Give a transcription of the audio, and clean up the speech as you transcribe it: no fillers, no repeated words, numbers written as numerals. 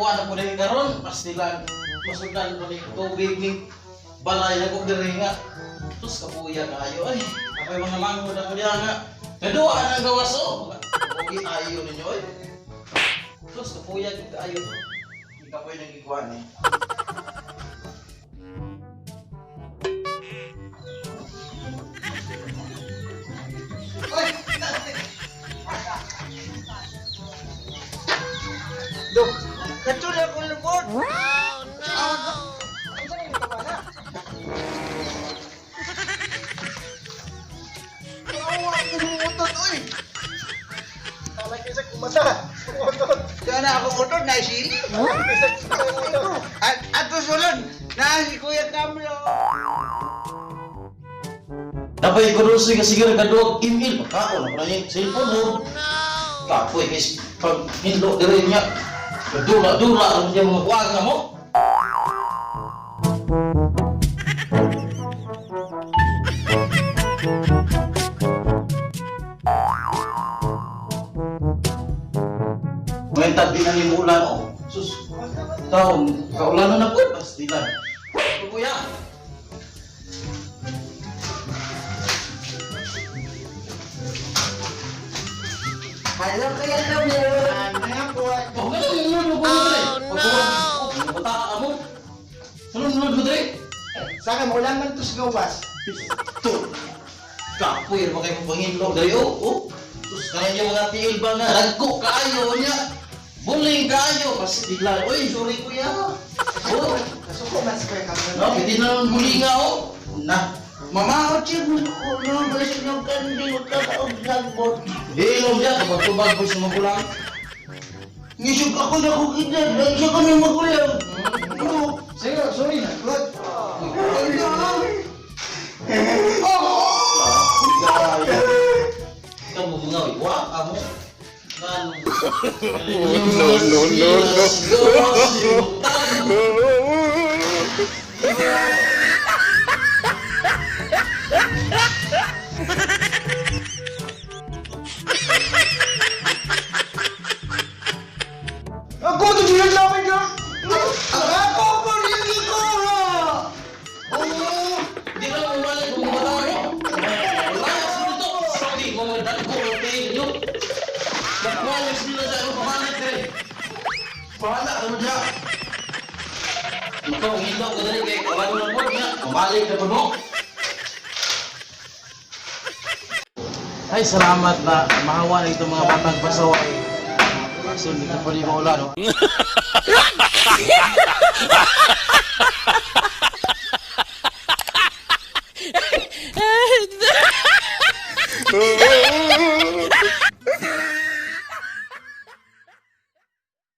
Kuha na po din karon, pastilan. Masudan po ni tubig ni balay na ko diri nga. Tus kapuya kaayo ay. Ako'y mga mangod ako diha nga. Naduwa na ang gawas oh. Pogi ayo ninyo oy. Tus kapuya gid kaayo. Di kapoy nang gikuan eh. Dok, katulad ko lubot. Awa, kumutot, oy. Kala kaysa kumata. Kumutot. Kaya na ako utot na sili. Kaysa kumutot. At ato sulod, na si Kuya Kamlo. Napay ko doon sa siguro kaduag email pagkaon ako na yung cellphone mo. Kapoy guys, pag hinlo diri niya. Dula-dula ang niya mga kuwag na mo. Ngayon tabi na ni Mulan, oh. Sus, taon, kaulan na na po. Pastilan. Kuya! Hello, Kuya Kamlo. Ano po? Oh, ganun yung nulod mo dre. Oh, no! Bata mo. Ano nulod mo dre? Sa akin, wala man to sa gawas. Ito. Kapoy, ba kayo panghinlo dre? Oh, oh. Sus, kaya niya mga tiil ba nga? Ragko kaayo niya. Buling kaayo. Pastilan. Uy, sorry kuya. Oh, Kasuko man si Kuya Kamlo. no, hindi na lang bulinga oh. Na. Mama, o siya mo ko no, basta nung kandi ko ka og sagbot. Hilom niya, kapag tubag po sa magulang. Ngisog ako na ko kita, dahil siya kami magulang. No. Sige, sorry na. Good. Ano? Gaya. Ikaw mo mga iwa, amo. Ngano. No, no, no, no. Ako to siya namin dyan. Ako po rin ko! Oh. Di ba mo wala kung bata mo? Wala sa dito. Di mo mo dagko ng tail nyo. Nagwalis nila sa iyong pamalit eh. Pahala ka mo dyan. Ikaw, ang ilaw ka dali kay kawan mo niya. Pamalit ka pa mo. Ay, salamat na mahawa na itong mga batang pasaway. Kaso hindi ka pa rin maulan. No?